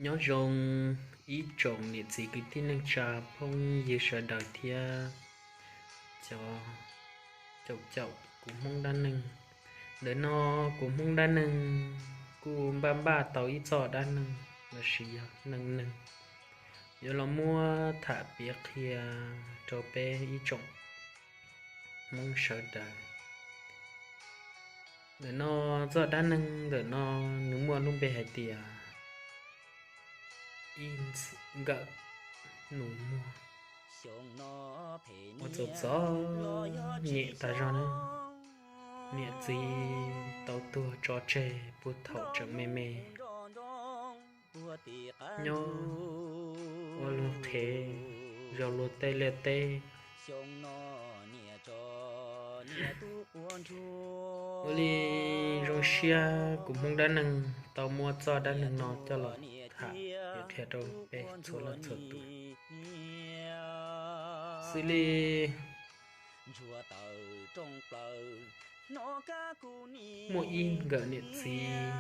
Nyob zoo ib tsoom niam txiv kwv tij neej tsa phooj ywg sawv daws thiab cov caum caum kuv Hmoob dab neeg. Ntawm no kuv Hmoob dab neeg kuj npaj npaj tau ib txoj dab neeg los sis yog neej neeg yuav los muab tham piav qhia rau peb ib tsoom Hmoob sawv daws. Ntawm no txoj dab neeg ntawm no nws muaj lub npe hais tias ib nkawm nus muag. Ua txom txom nyem tas zog na, niam txiv tau tuag tso tseg puag thaum tseem me me, nyob ua luag qhev, zaum luag tej liaj teb. Ua li zoo siab kuv Hmoob dab neeg tau muab txoj dab neeg no coj los tham qhia rau peb txhua leej txhua tus. Xws li muaj ib nkawm niam txiv,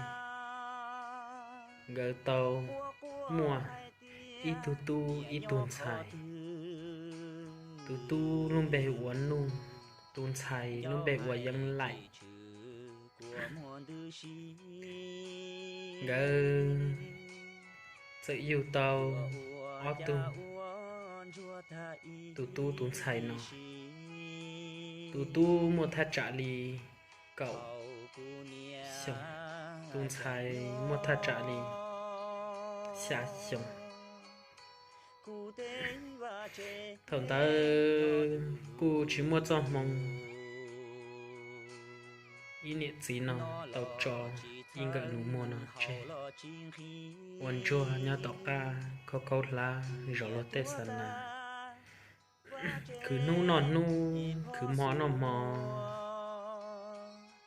nkawd tau muaj ib tug tub ib tug ntxhais. Tus tub lub npe ua Nuj, tus ntxhais lub npe ua Yeeb Laim. Nkawd txawm yug tau ob tug, tus tub tus ntxhais no. Tus tub muaj thaj tsam li kaum xyoo, tus ntxhais muaj thaj tsam li xya xyoo. Thaum ntawd kuj tsis muaj txoj hmoo, ib niam txiv no tau tso ib nkawm nus muag no tseg ua ntsuag nyob tom qab khaub khaub hlab zov luag tej xa nas, khwv hnub noj hnub, khwv hmo noj hmo,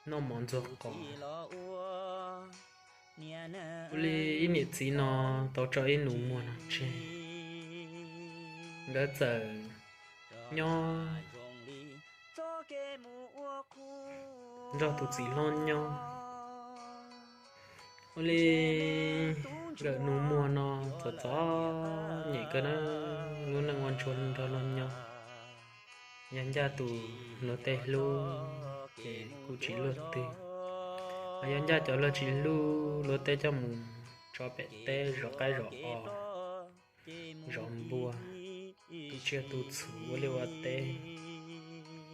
noj mov ntxuag qos. Ua li ib niam txiv no tau tso ib nus muag no tseg, nkawd txawm nyob nrog tus txiv hlob nyob. Ua li nkawm nus muag no txom txom nyem kawg na, lub neej ua ntsuag nrog luag nyob. Yog ncaj tus luag tej hlub ces kuj tsis luag twg, ho yog ncaj cov luag tsis hlub, luag tej coj mus tso pem teb zov qaib zov os, zov npua, tu tsiaj tu txhu ua liaj ua teb.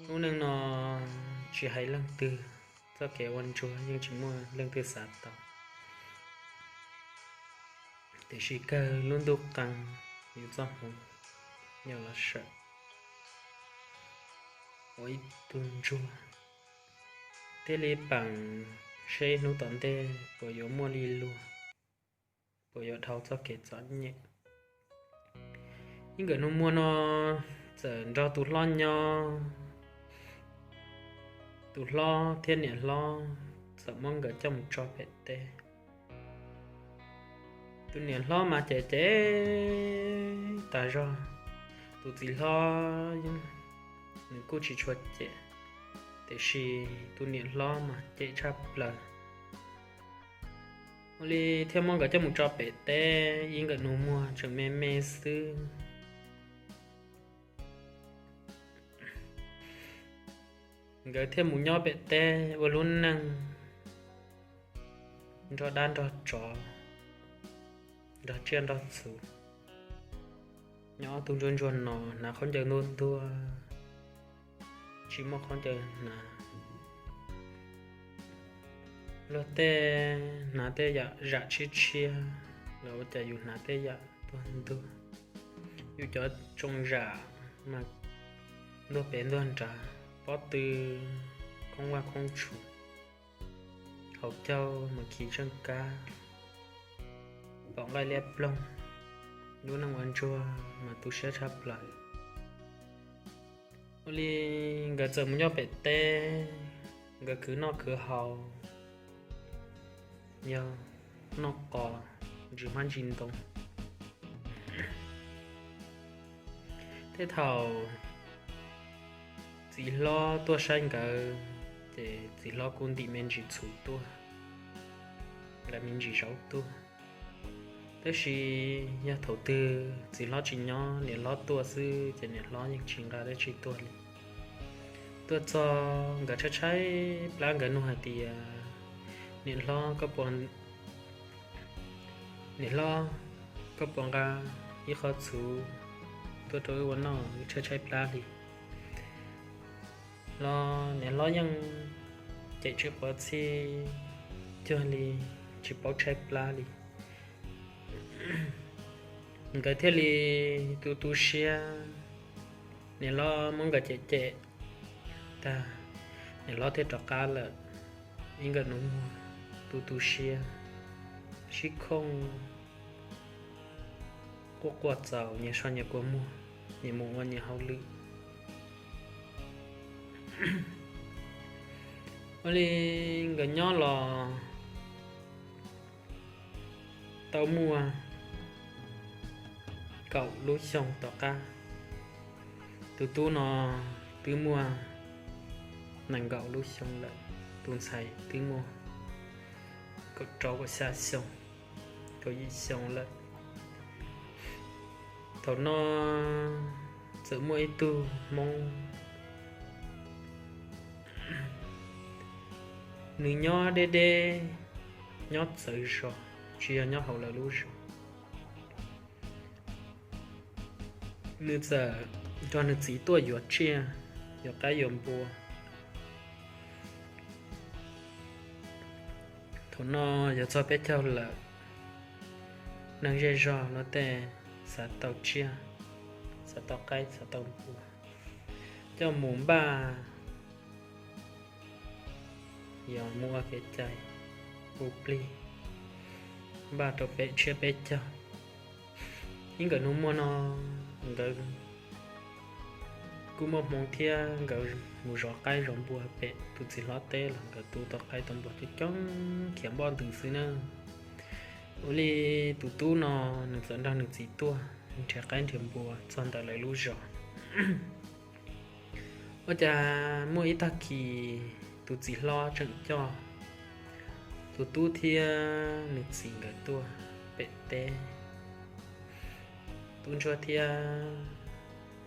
Lub neej no tsis hais leej twg, txoj kev ua ntsuag yeej tsis muaj leej twg xav tau. Tiam sis kawg lub ntuj qee, yus txoj hmoov yog los sawm ua ib tug ntsuag, thiaj li peem seb hnub tom ntej puas yuav muaj li luag, puas yuav dhau txoj kev txom nyem. Ib nkawm nus muag no txawm nrog tus hlob nyob, tus hlob thiab niam hlob txawm muab nkawd coj mus tso pem teb. Tus niam hlob mas cem cem tas zog, tus txiv hlob nws kuj tsis tshua cem, tiam sis tus niam hlob mas cem tshaj plaws. Ua li thiaj muab nkawd coj mus tso pem teb, ib nkawm nus muag tseem me me xwb. Nkawd thiaj mus nyob pem teb ua lub neej nrog dab nrog tsov, nrog tsiaj nrog txhu. Nyob ob tug ntsuag ntsuag no hnav khaub ncaws ntuag ntuag, tsis muaj khaub ncaws hnav. Luag tej hnav tej yam zam tshiab tshiab, los ua cas yus hnav tej yam ntuag ntuag. Yus cov tsoos zam mas ntuag pem ntuag nrad, pob tw khoob vaj khoob tshus, haus caug mas khi tseej kab, pom nqaij liab ploog. Lub neej ua ntsuag mas tu siab tshaj plaws. Ua li nkawd txawm mus nyob pem teb, nkawd khwv noj khwv haus, yog noj qos, ntsis hmab ntsis ntoo. Tej thaum txiv hlob tuaj saib nkawd, ces txiv hlob kuj ntim me ntsis txhuv tuaj, lawv me ntsis zaub tuaj. Tab sis yog thaum twg txiv hlob tsis nyob, niam hlob tuaj xwb ces niam hlob yeej tsis nqa dab tsi tuaj li. Tuaj txog nkawd tshaib tshaib plab, nkawd nug hais tias, niam hlob, niam hlob, koj puas nqa ib qho txhuv tuaj rau wb ua noj, wb tshaib tshaib plab li? Los niam hlob yeej cem tsis quav txhij cuag li, tsis paub tshaib plab li. Nkawd thiaj li tu tu siab, niam hlob muab nkawd cem cem tag, niam hlob thiaj rov qab lawm. Ib nkawm nus muag tu tu siab, sib khooj, quaj quaj txaus, nyias so nyias kua muag, nyias mus ua nyias hauj lwm. Ua li nkawd nyob los tau muaj kaum lub xyoo tom qab. Tus tub no twb muaj nees nkaum lub xyoo lawm, tus ntxhais twb muaj kaum rau kaum xya xyoo, kaum yim xyoo lawm. Thaum no txawm muaj ib tug Hmoob, nws nyob deb deb, nyob txawv zos, tsis yog nyob hauv lawv lub zos. Nws txawm nrog nws txiv tuaj yuav tsiaj, yuav qaib yuav npua. Thaum no yuav txog peb caug lawm, neeg zej zog luag tej xav tau tsiaj, xav tau qaib, xav tau npua, coj mus npaj, yog mus ua kev cai, hu plig, npaj rau peb tshiab peb caug. Ib nkawm nus muag no nkawd kuj muaj hmoo thiab, nkawd mus zov qaib zov npua pem tus txiv hlob teb los nkawd tu tau qaib tau npua coob coob khiav npoj ntws xwb na. Ua li tus tub no nws txawm nrog nws txiv tuaj nrhiav qaib nrhiav npua txog ntawm lawv lub zos. Ua cas muaj ib tag kis tus txiv hlob tseem coj tus tub thiab nws txiv nkawd tuaj pem teb. Tub ntsuag thiab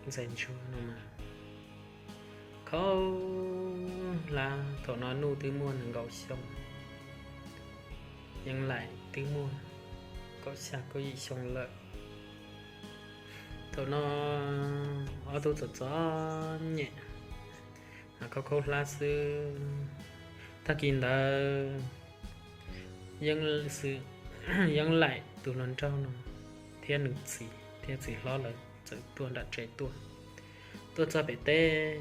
ntxhais ntsuag no mas khaub hlab, thaum no Nuj twb muaj nees nkaum xyoo, Yeeb Laim twb muaj kaum xya kaum yim xyoo lawm. Thaum no ob tug txom txom nyem, khaub khaub hlab xwb. Tag kis ntawd Yeeb Laim tus hluas nraug no thiab nws txiv thiab txiv hlob lawv txawm tuaj nram tsev tuaj. Tuaj txog pem teb,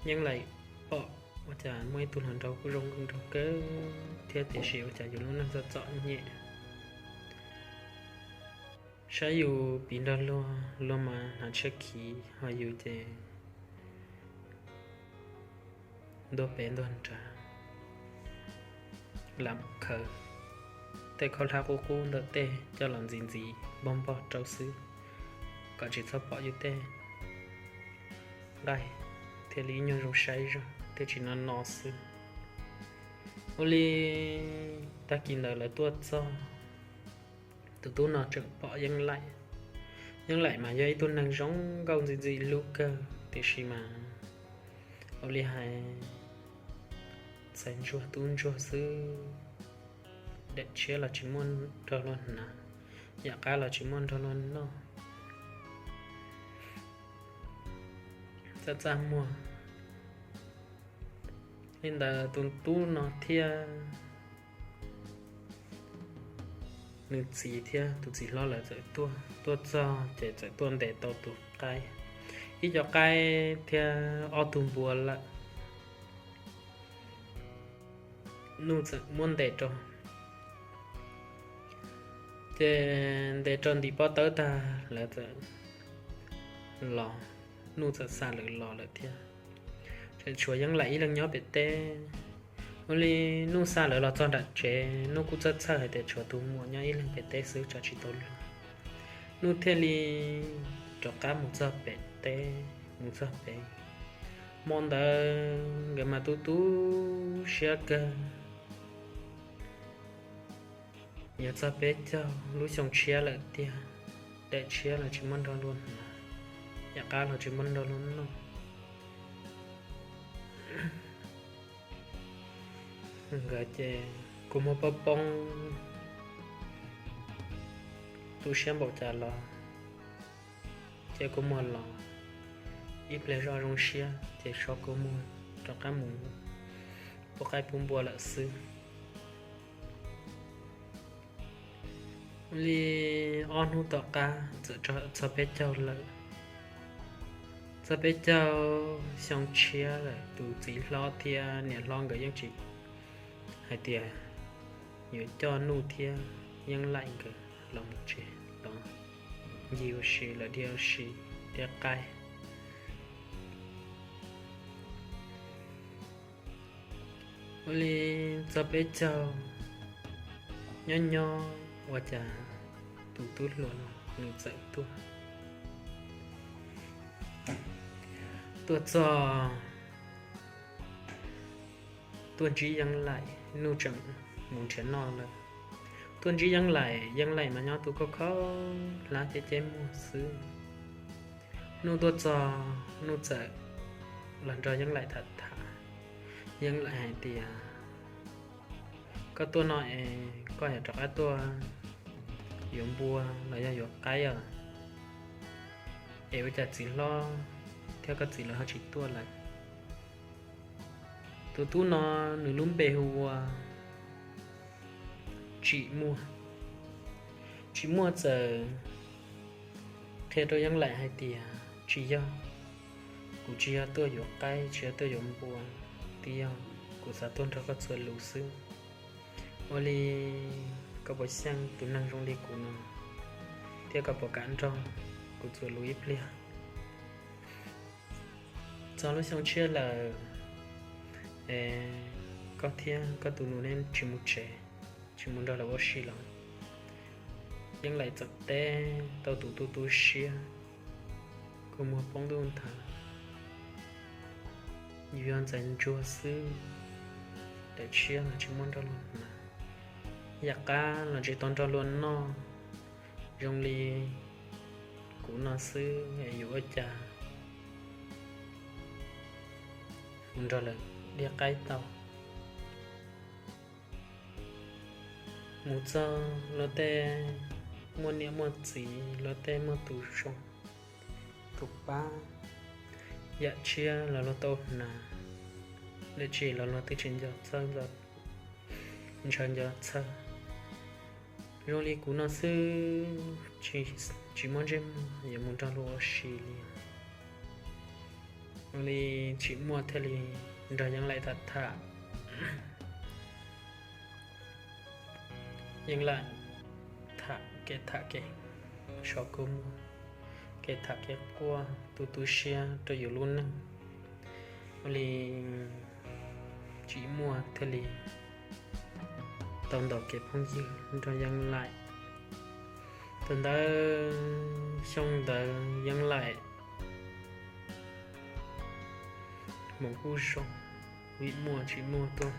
Yeeb Laim pom ua cas muaj ib tug hluas nraug kuj zoo nkauj nraug kawg thiab, tiam sis ua cas yus lub neej txom txom nyem. Saib yus piv nrog luag, luag mas hnav tshiab khiv, ho yus ces ntuag pem ntuag nrad, lam khaws tej khaub hlab qub qub ntawm tej coj los ntxiv ntxiv npog npog rau xwb, kom tsis txhob pom yus tej nqaij, thiaj li ib nyuag zoo saib zog thiaj tsis no no xwb. Ua li tag kis ntawd lawv tuaj txog, tus tub no tseem pom Yeeb Laim. Yeeb Laim mas yog ib tug neeg zoo nkauj ntxim ntxim hlub kawg, tiam sis mas ua li hais ntxhais ntsuag tub ntsuag xwb, daim tshiab los tsis muaj nrog luag hnav, yam qab los tsis muaj nrog luag noj, txaj txaj muag. Li ntawd tus tub no thiab nws txiv thiab tus txiv hlob lawv txawm tuaj, tuaj txog ces txawm tuaj ntes tau tus qaib, ib co qaib thiab ob tug npua lawm. Nuj txawm muab ntes rau, ces ntes rau ntim pob tawb tag lawv txawm los, Nuj txawm xa lawv los lawm thiab. Tseem tshuav Yeeb Laim ib leeg nyob pem teb. Ua li Nuj xa lawv los txog nram tsev, Nuj kuj txhawj txhawj hais tias tshuav tus muam nyob ib leeg pem teb xwb tsam tsis tau luag. Nuj thiaj li rov qab mus txog pem teb, mus txog pem. Hmo ntawd nkawd mas tu tu siab kawg. Yuav txog peb caug lub xyoo tshiab lawm tiag, daim tshiab los tsis muaj nrog luag hnav, yam qab los tsis muaj nrog luag noj. Nkawd ces kua muag poob poob, tu siab npaum cas los ces kua muag los, ib pliag zoj zoo siab ces so kua muag rov qab mus pub qaib pub npua lawm xwb. Li ob hnub tom qab txawm txog peb caug lawm. Txog peb caug xyoo tshiab lawm, tus txiv hlob thiab niam hlob nkawd yeej tsis hais tias yuav coj Nuj thiab Yeeb Laim nkawd los mus tsev los ncig ua si lawm, dhia ua si, dhia qaib. Ua li txog peb caug nyob nyob ua cas tus tub hluas no nws txawm tuaj, tuaj txog tuaj ntsib Yeeb Laim, Nuj tseem mus nrhiav noj lawm. Tuaj ntsib Yeeb Laim, Yeeb Laim mas nyob tu khauj khauj hlab ceb ceb muag xwb. Nuj tuaj txog, Nuj txawm los nrog Yeeb Laim tham tham. Yeeb Laim hais tias, koj tuaj no es koj yuav rov qab tuaj yuav npua los yog yuav qaib os? Es ua cas txiv hlob thiab koj txiv lawv ho tsis tuaj lawm? Tus tub no nws lub npe hu ua Tsim Muaj. Tsim Muaj txawm qhia rau Yeeb Laim hais tias, tsis yog, kuv tsis yog tuaj yuav qaib, tsis yog tuaj yuav npua, twb yog kuv xav tuaj nrog koj txuas lus xwb. Ua li koj puas xyeej tus neeg zoo li kuv no, thiab koj puas kam nrog kuv txuas lus ib pliag? Txog lub xyoo tshiab lawm es koj thiab koj tus nus neb tsis mus tsev, tsis mus nrog lawv ua si los? Yeeb Laim txawm teb tau tus tub tu siab, kua muag poob ntuj nthav, yus yog ntxhais ntsuag xwb, daim tshiab los tsis muaj nrog luag hnav, yam qab los tsis tau nrog luag noj. Zoo li kuv no xwb es yuav ua cas mus nrog lawv dhia qaib tau? Mus txog luag tej muaj niam muaj txiv, luag tej muaj tus zoo tus pab, yam tshiab los luag tau hnav, dab tsi los luag twb tsis nco txhawj, ntshaw nco txhawj. Zoo li kuv no xwb, tsis muaj ntsej muag yuav mus nrog luag ua si li. Zoo li Tsim Muaj thiaj li nrog Yeeb Laim tham tham. Yeeb Laim tham kev tham kev so kua muag, kev tham kev quaj tu tu siab rau yus lub neej. Ua li Tsim Muaj thiaj li tau ntaus kev phooj ywg nrog Yeeb Laim. Thaum ntawd xyoo ntawd Yeeb Laim hmoov kuj zoo, vim muaj Tsim Muaj tuaj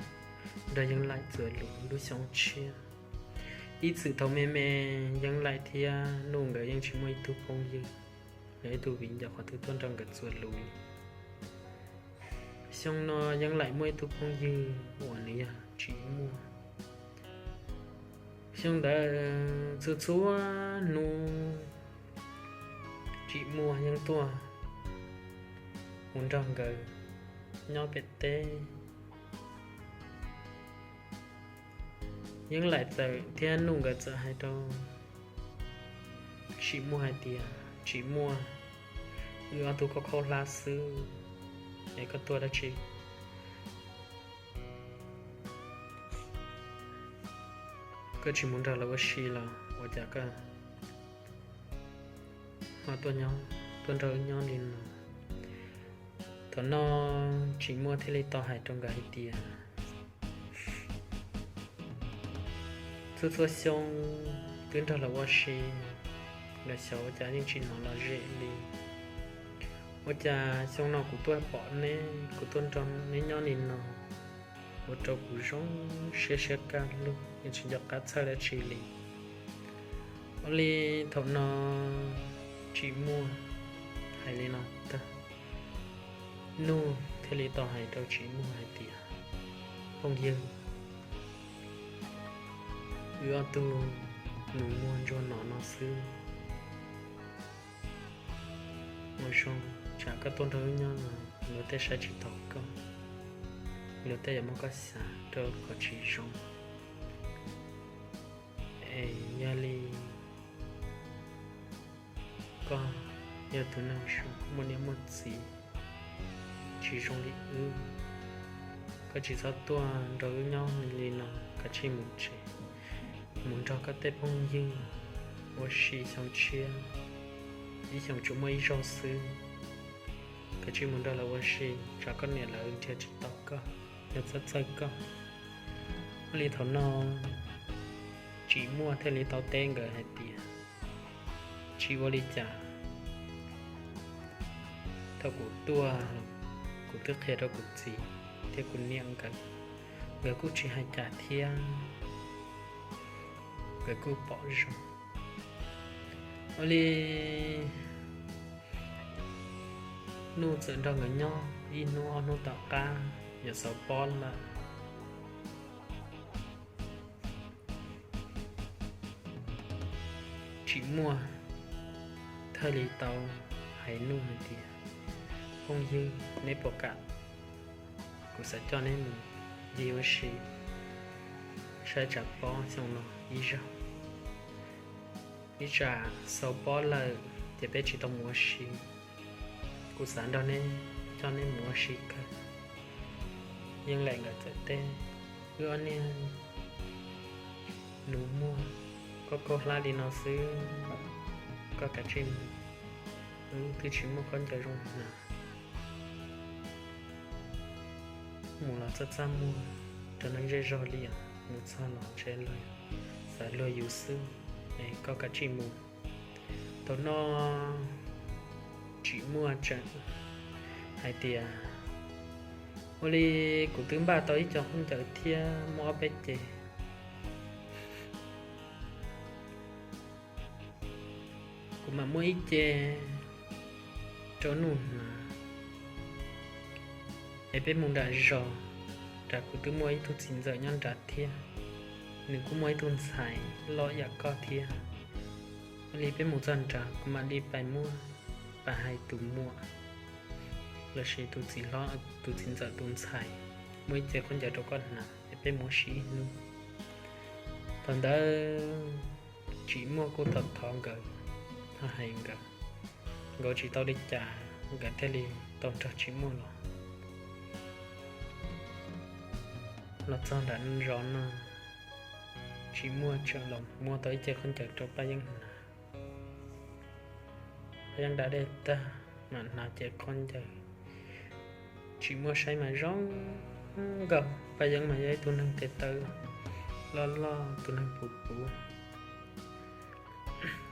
nrog Yeeb Laim txuas lus lub xyoo tshiab. Ib txwm thaum me me, Yeeb Laim thiab Nuj nkawd yeej tsis muaj ib tug phooj ywg, yog ib tug viv ncaus qhov twg tuaj nrog nkawd txuas lus li. Xyoo no Yeeb Laim muaj ib tug phooj ywg uas nws yog Tsim Muaj. Xyoo ntawd txhua txhua hnub Tsim Muaj yeej tuaj mus nrog nkawd nyob pem teb. Yeeb Laim txawm thiab Nuj nkawd txawm hais rau Tsim Muaj hais tias, Tsim Muaj, wb ob tug khaub khaub hlab xwb es koj tuaj dab tsi? Koj tsis mus nrog lawv ua si los ua cas koj ho tuaj nyob, tuaj nrog wb nyob li no? Thaum no Tsim Muaj thiaj li tau hais rau nkawd hais tias, txhua txhua xyoo twb nrog lawv ua si, lawv xyov ua cas yeej tsis hnov lom zem li. Ua cas xyoo no kuv tuaj pom neb, kuv tuaj nrog neb nyob li no, ua rau kuv zoo siab siab kaj lug, yeej tsis nco qab txhawj dab tsi li. Ua li thaum no Tsim Muaj hais li no tag, Nuj thiaj li tau hais rau Tsim Muaj hais tias, phooj ywg, wb ob tug nus muag ntsuag no no xwb, mus zoo, tsam koj tuaj nrog wb nyob no luag tej saib tsis taus koj, luag tej yuav muab koj xyav rau qhov tsis zoo. Es yog li koj yog tus neeg muaj niam muaj txiv tsis zoo li wb, koj tsis txhob tuaj nrog wb nyob li no, kav tsij mus tsev, mus nrog koj tej phooj ywg ua si xyoo tshiab, ib xyoos tsuas muaj ib zaug xwb, kav tsij mus nrog lawv ua si, tsam koj niam lawv nrhiav tsis tau koj, lawv txhawj txhawj koj. Ua li thaum no Tsim Muaj thiaj li tau teb nkawd hais tias, tsis ua li cas, thaum kuv tuaj, kuv twb qhia rau kuv txiv thiab kuv niam nkawd, nkawd kuj tsis hais cas thiab, nkawd kuj pom zoo. Ua li Nuj txawm nrog nkawd nyob ib hnub ob hnub tom qab yuav xaus pob lawm, Tsim Muaj thiaj li tau hais Nuj hais tias, phooj ywg, neb puas kam kuv xav coj neb mus ncig ua si saib tsam pob xyoo no ib zaug? Ib tsam xaus pob lawm ces peb tsis tau mus ua si, kuv xav nrog neb, coj neb mus ua si kawg. Yeej Laim nkawd txawm teb, wb ob niag nus muag, koj khaub hlab li no xwb, koj kav tsij mus, wb twb tsis muaj khaub ncaws zoo hnav, mus los txaj txaj muag rau neeg zej zog li os, mus txog los ntshe luag xav luag yus xwb, es koj kav tsij mus. Thaum no Tsim Muaj tseem hais tias, ua li kuv twb npaj tau ib co khaub ncaws thiab muaj ob peb ce, kuv mam muab ib ce rau Nuj hnav, es peb mus nram zos, nram kuv twb muaj ib tug txiv ntxawm nyob nrad thiab, nws kuj muaj ib tug ntxhais loj yam koj thiab. Ua li peb mus txog nrad kuv mam li pais muab, pais hais tus muam lossis tus txiv hlob, tus txiv ntxawm tus ntxhais, muab ib ce khaub ncaws rau koj hnav es peb mus ua si ib hnub. Thaum ntawd Tsim Muaj kuj thov thov nkawd, hais nkawd, nkawd tsis tau li cas, nkawd thiaj li tau nrog Tsim Muaj los. Los txog nram zos no, Tsim Muaj tseem los muab tau ib ce khaub ncaws rau Paj Yeeb hnav. Paj Yeeb da dej tag mam hnav ce khaub ncaws. Tsim Muaj saib mas zoo nkauj, Paj Yeeb mas yog ib tug neeg tes taw loj loj, tus neeg puv puv,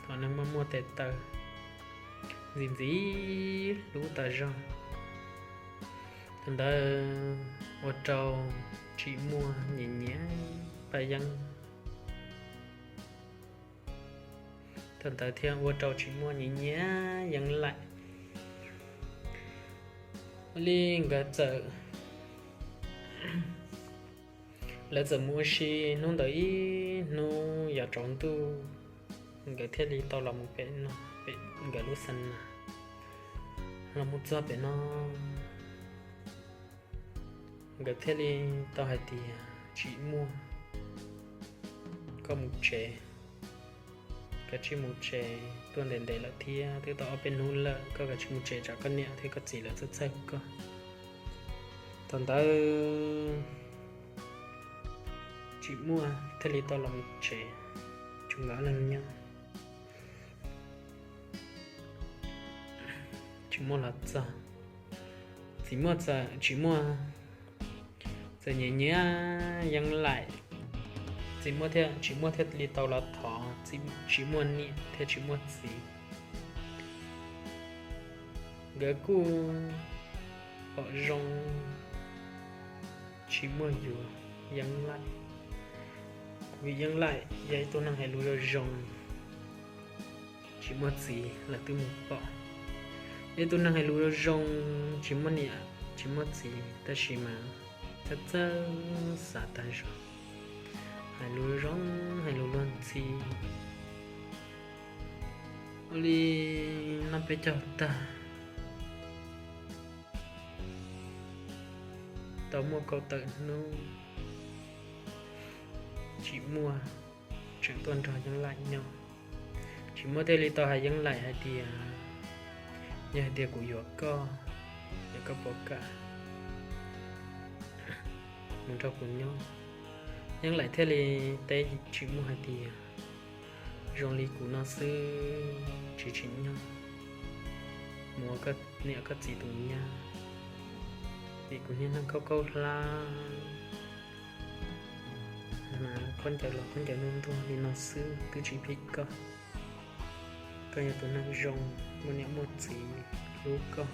ho neeg muaj muaj tes taw ntxim ntxim hlub tas zog. Thaum ntawd ua rau Tsim Muaj nyiam nyiam Paj Yeeb. Thaum ntawd thiaj ua rau Tsim Muaj nyiam nyiam Yeeb Laim. Ua li nkawd txawm, lawv txawm mus ua si hnub ntawd ib hnub yav tsaus ntuj, nkawd thiaj li tau los mus pem no, pem nkawd lub xa nas, los mus txog pem no, nkawd thiaj li tau hais tias, Tsim Muaj, koj mus tsev, kav tsij mus tsev, tuaj ntev ntev lawm thiab, twb tau ob peb hnub lawm, koj kav tsij mus tsev tsam koj niam thiab koj txiv lawv txhawj txhawj koj. Thaum ntawd Tsim Muaj thiaj li tau los mus tsev, tsuas nkawd ob leeg nyob. Tsim Muaj los txog, Tsim Muaj txawm, Tsim Muaj txawm nyiam nyiam Yeeb Laim. Tsim Muaj thiaj, Tsim Muaj thiaj li tau los thov Tsim Muaj niam thiab Tsim Muaj txiv. Nkawd kuj pom zoo tsis muaj yuav Yeeb Laim. Kuv vim Yeeb Laim yog ib tug neeg hais lus zoo zoo, tsis muaj txiv lawv twb mus pom. Yog ib tug neeg hais lus zoo zoo, tsis muaj niam tsis muaj txiv, tab sis mas txawj txawj xav tag zog, hais lus zoo zoo, hais lus luag ntxhi. Ua li noj peb caug tag, tau muaj kaum tawm hnub, tsis muaj tseem tuaj nrog Yeeb Laim nyob. Tsis muaj thiaj li tau hais Yeeb Laim hais tias, yog hais tias kuv yuav koj, es koj puas kam mus nrog kuv nyob? Yeeb Laim thiaj li teb tsis muaj hais tias, zoo li kuv no xwb tsis tsim nyog mus ua koj niam koj txiv tus nyab, vim kuv niag neeg khaub khaub hlab, khaub ncaws los khaub ncaws ntuag ntuag li no xwb twb tsis phim koj. Koj yog tus neeg zoo, muaj niam muaj txiv hlub koj,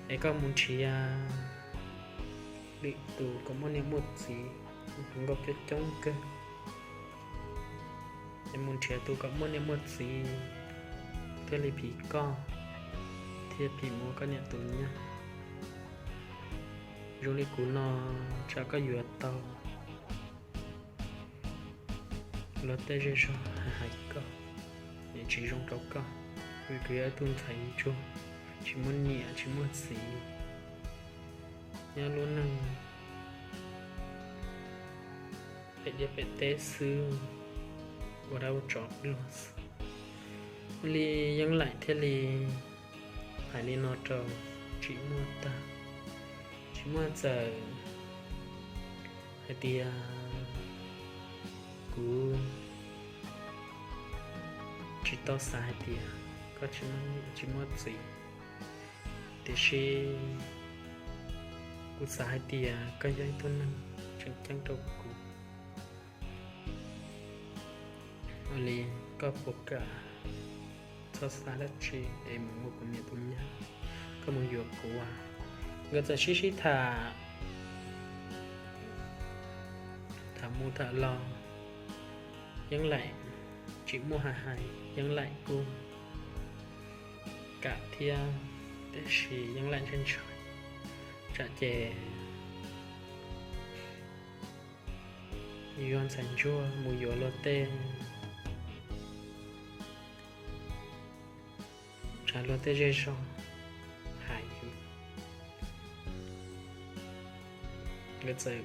es koj mus nrhiav lwm tus kom muaj niam muaj txiv, hluas nkauj coob coob kawg, es mus nrhiav tus kom muaj niam muaj txiv thiaj li phim koj, thiaj phim mus ua koj niam tus nyab. Zoo li kuv no, tsam koj yuav tau luag tej zej zog hais koj, es tsis zoo rau koj, vim kuv yog ib tug ntxhais ntsuag, tsis muaj niam tsis muaj txiv, nyob lub neej pem liaj pem teb xwb, ua dab ua tsov luag xwb. Ua li Yeeb Laim thiaj li hais li no rau Tsim Muaj tag. Tsim Muaj txawm hais tias, kuv tsis tau xav hais tias koj tsis muaj niam tsis muaj txiv, tiam sis kuv xav hais tias koj yog ib tug neeg tseem ceeb rau kuv. Ua li koj puas kam txhob xav dab tsi es mus ua kuv niam tus nyab, koj mus yuav kuv as. Nkawd txawm sib sib tham, tham mus tham los, Yeeb Laim, Tsim Muaj hais hais Yeeb Laim kuj kam thiab, tiam sis Yeeb Laim ntshai ntshai, tsam ces yuav ntxhais ntsuag mus yuav luag tej, tsam luag tej zej zog hais yus. Nkawd txawm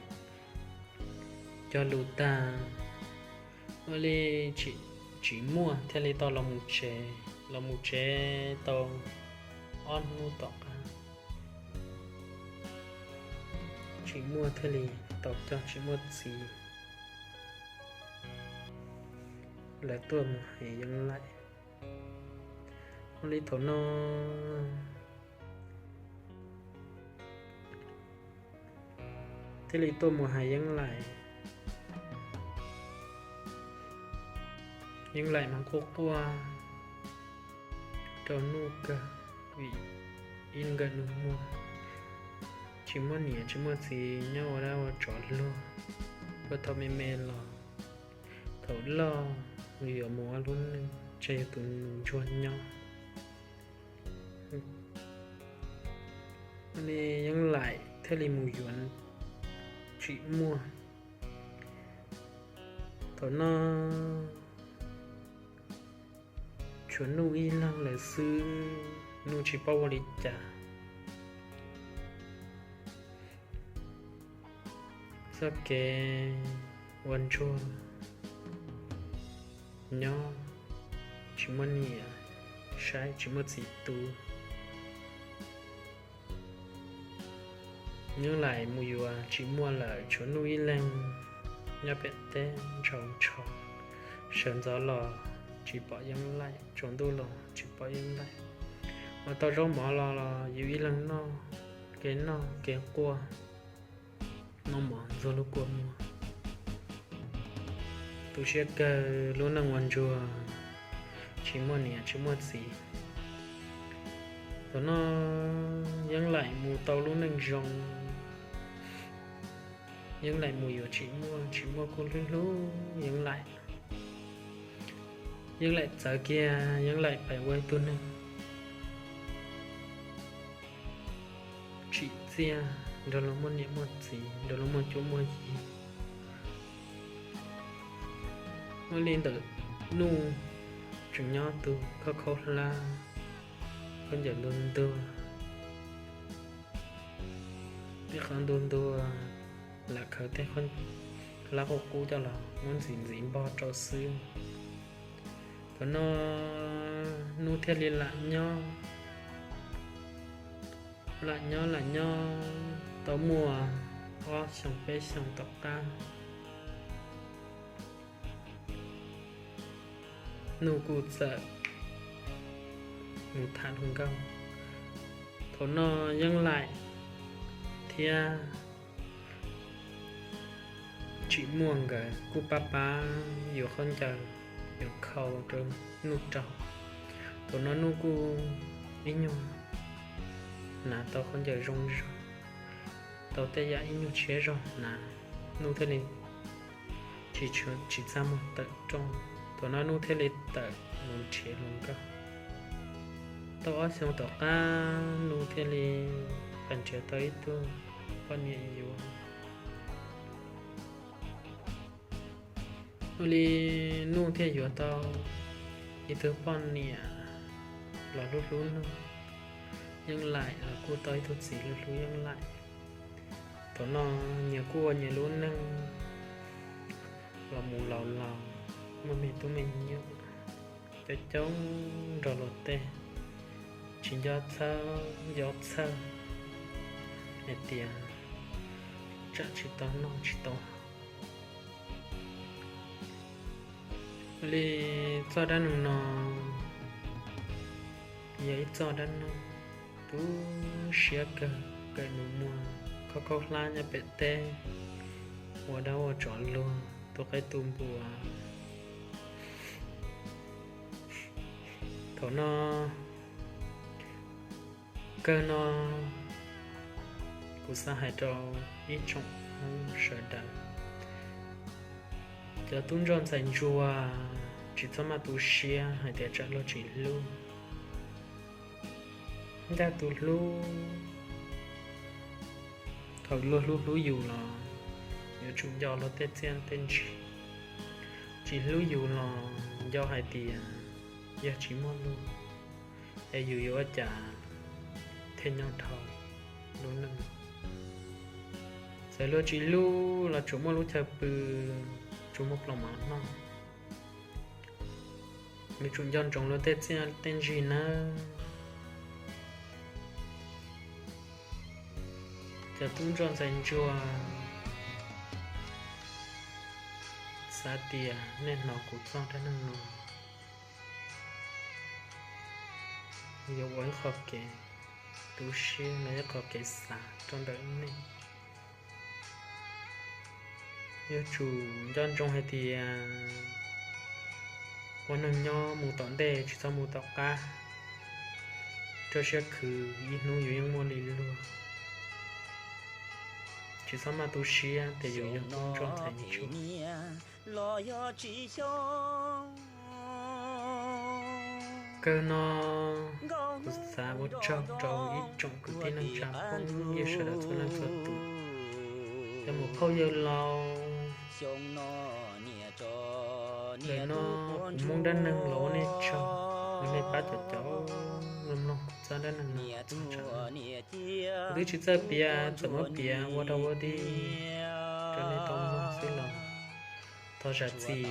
cog lus tag, ua li Tsim Muaj thiaj li tau los mus tsev, los mus tsev tau ob hnub tom qab, Tsim Muaj thiaj li tau coj Tsim Muaj txiv lawv tuaj mus hais Yeeb Laim. Ua li thaum no thiaj li tuaj mus hais Yeeb Laim. Yeeb Laim mas quaj quaj rau Nuj kawg vim ib nkawm nus muag, tsis muaj niam tsis muaj txiv, nyob ua dab ua tsov luag, ua thaum me me los, thaum loj yuav mus ua lub neej tseg yus tus nus ntsuag nyob. Li Yeeb Laim thiaj li mus yuav Tsim Muaj. Thaum no tshuav Nuj ib leeg lawm xwb, Nuj tsis paub ua li cas. Txoj kev ua ntsuag nyob tsis muaj niam saib tsis muaj txiv tu. Yeeb Laim mus yuav Tsim Muaj lawm, tshuav Nuj ib leeg nyob pem teb ntshaus ntsho. Sawv ntxov los tsis pom Yeeb Laim, tsaus ntuj los tsis pom Yeeb Laim. Ua tau zaub mov los los yus ib leeg noj, kev noj kev quaj, noj mov ntxuag lub kua muag. Tu siab kawg lub neej ua ntsuag, tsis muaj niam tsis muaj txiv. Thaum no Yeeb Laim mus tau lub neej zoo, Yeeb Laim mus yuav tsis muaj, tsis muaj kuj hlub hlub Yeeb Laim. Yeeb Laim txawv kiag, Yeeb Laim pais ua ib tug neeg tsim txiaj, nrog luag muaj niam muaj txiv, nrog luag muaj cuab muaj yig. Ua li ntawm Nuj tseem nyob tus khaub khaub hlab, khaub ncaws ntuag ntuag, tej qhov ntuag ntuag, lam khaws tej qhov hlab qub qub coj los muab ntxiv ntxiv npog rau xwb. Thaum no Nuj thiaj li lam nyob, lam nyob lam nyob tau muaj ob xyoos peb xyoos tom qab, Nuj kuj txawm mus tham hluas nkauj. Thaum no Yeeb Laim thiab Tsim Muaj nkawd kuj pab pab yuav khaub ncaws, yuav khau rau Nuj rau. Thaum no Nuj kuj ib nyuag hnav tau khaub ncaws zoo zog, tau tej yam ib nyuag tshiab zog hnav, Nuj thiaj li tsis, tsis txaj muag tawm rooj. Thaum no Nuj thiaj li tawm mus nrhiav hluas nkauj. Tau ob xyoos tom qab Nuj thiaj li pais nrhiav tau ib tug poj niam yuav. Ua li Nuj thiaj yuav tau ib tug poj niam los hlub hlub Nuj. Yeej Laim los kuj tau ib tug txiv hlub hlub Yeej Laim. Thaum no nyias kuj ua nyias lub neej los mus laus laus, muaj me tub me nyuam coob coob nrog luag tej, tsis nco txhawj nco txhawj hais tias tsam tsis tau noj tsis tau haus. Li txoj dab neeg no yog ib txoj dab neeg tu siab kawg, kawm nus muag khaub khaub hlab nyob pem teb, ua dab ua tsov luag, tu qaib tu npua. Thaum no, kawg no kuv xav hais rau ib tsoom Hmoob sawv daws, cov tub ntsoj ntxhais ntsuag tsis txhob maj tu siab hais tias tsam luag tsis hlub. Ncaj tus hlub, thaum luag hlub hlub yus los yuav tsum nco luag tej txiaj tej ntsig. Tsis hlub yus los nco hais tias yog tsis muaj luag es yus yuav ua cas thiaj nyob dhau lub neej. Txawm luag tsis hlub los tsuas muaj lub chaw pw, tsuas muaj plaub mov noj, yuav tsum nco ntsoov luag tej txiaj tej ntsig nawb. Cov tub ntsoj ntxhais ntsuag, xav tias nej hnov kuv txoj dab neeg no yuav ua ib qho kev tu siab los ib qho kev xav rau ntawm nej. Yuav tsum nco ntsoov hais tias ua neeg nyob mus tom ntej tsis txhob mus tom qab, rau siab khwv ib hnub yus yeej muaj li luag. Tsis txhob maj tu siab tias yus yog tub ntsoj ntxhais ntsuag. Kawg no kuv xav ua tsaug rau ib tsoom kwv tij neej tsa phooj ywg sawv daws txhua leej txhua tus, cov muam phauj yawg laus. Ntawm no kuv Hmoob dab neeg los ua nej tsaug, los nej pab cov cov los mloog kuv txoj dab neeg no txog tsam no. Kuv twb tsis txawj piav, txawm muab piav ua dog ua dig rau nej tau mloog xwb los thov zam txim.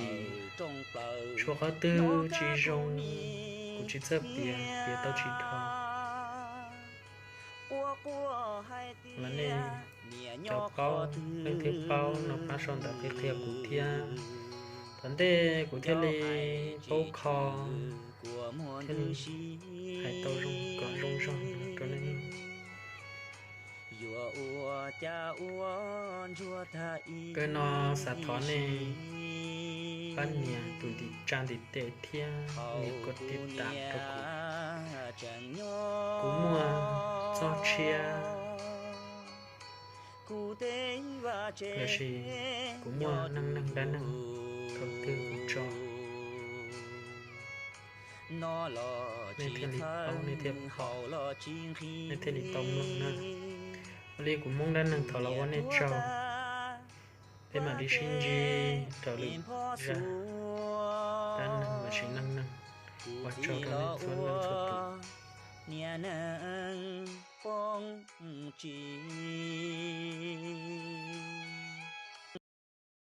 Tshuav qhov twg tsis zoo, kuv tsis txawj piav, piav tau tsis dhau los nej cov paub, leej twg paub no pab sau ntawv qhia qhia kuv thiab. Tom ntej kuv thiaj li paub kho, thiaj li hais tau zoo kom zoo zog rau nej. Kawg no xav thov nej pab nias tus ntiv tsa ntiv tes thiab nias kos tiv tas rau kuv. Kuv muaj txoj tshiab Lossis kuv muaj neej neeg dab neeg thaum twg kuv tso, nej thiaj li paub, nej thiaj pom, nej thiaj li tau mloog na. Ua li kuv Hmoob dab neeg thov los ua nej tsaug. Peb mam li sib ntsib rau lwm zaj dab neeg lossis neej neeg. Ua tsaug rau nej txhua leej txhua tus. Niam neeg poob tsis